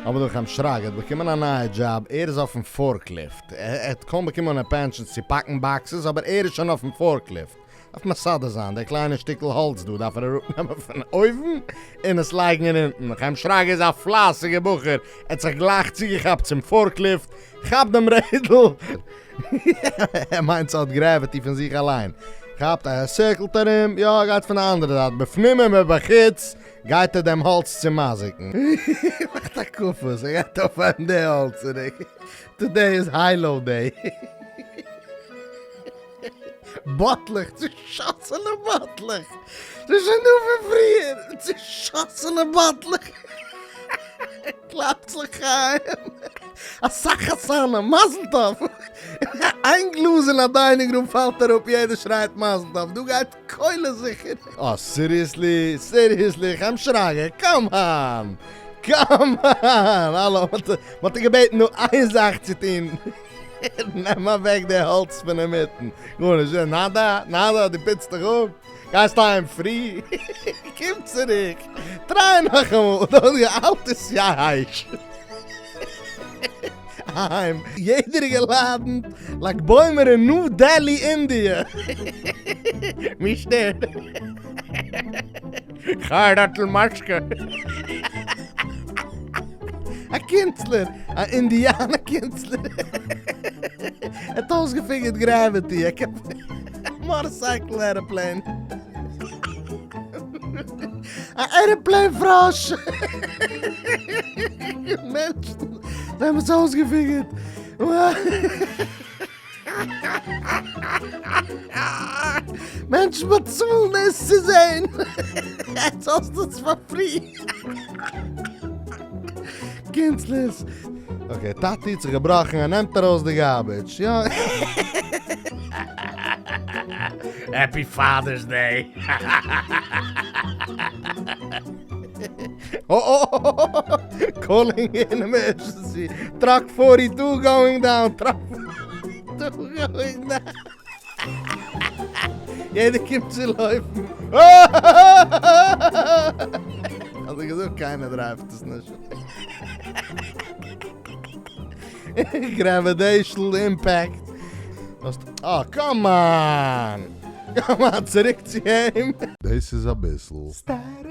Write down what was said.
אבער דורך חיים שרגא האט באקומען א נייע דזשאב, ער איז אויפן forklift, ער האט קוים באקומען א pension צו פאקן boxes אבער ער איז שוין אויפן forklift, דארף מסדר זיין די קליינע שטיקל האלץ דא דארף ער אראפנעמען פון אויבן און עס לייגן אין אונטן, חיים שרגא איז א פלייסיגע בחור, ער האט זיך גלייך צוגעכאפט צום forklift, כאפט דעם רעדל, ער מיינט ס'האט gravity פון זיך אליין. כאפט א circle ט ארום, יא ער גייט פון די אנדערע זייט, בפנים ומבחוץ גייט ער דעם האלץ צומזיקן. מאכט הקפות, ער גייט אויפהייבן די האלץ צוריק. Today is high-low day. באטלעך, צושאסענע באטלעך. ס'איז שוין דא פון פריער. צושאסענע באטלעך. קלאפט לחיים. אסאך חתנים, מזל טוב! איין גלאז אין א dining room פאלט אראפ יעדער שרייט מזל טוב, דא גייט קולות זיכער. אה seriously? Seriously? חיים שרגא? Come on! Come on! האלא, מ'האט דיר געבעטן נאר איין זאך צו טון, נעם אוועק די האלץ פון אינמיטן, גארנישט, נאדא, נאדא, דו פוצט דיך אפ? גייסט אהיים פרי? קום צוריק, try נאכאמאל, דאס געאלט איז ייש. אהיים, יעדער איז געלאדענט, לג בעומר אין ניו דעלי אינדיע. מי שטערט? חרדת'ל משקה. א קונצלער, א אינדיאנע קונצלער. ער האט אויסגעפיגערט gravity, ער קען motorcycle airplane. א airplane פראש. מענטשן, זיי האבן עס אויסגעפיגערט. מענטשן באצאלן עס צו זען. יעצט האסטו עס פאר free. קונצלערס. Okay, טאטי האט זיך געבראכן, ער נעמט ארויס די garbage, יא. Happy Father's Day. Calling in emergency, truck 42 going down, truck 42 going down. יעדער קומט צו לויפן. האט ער געזאגט קיינער דרייווט עס נישט. Gravitational impact. אה, come on! Come on, צוריק צו אים. דאס איז אביסל. סטעטיק.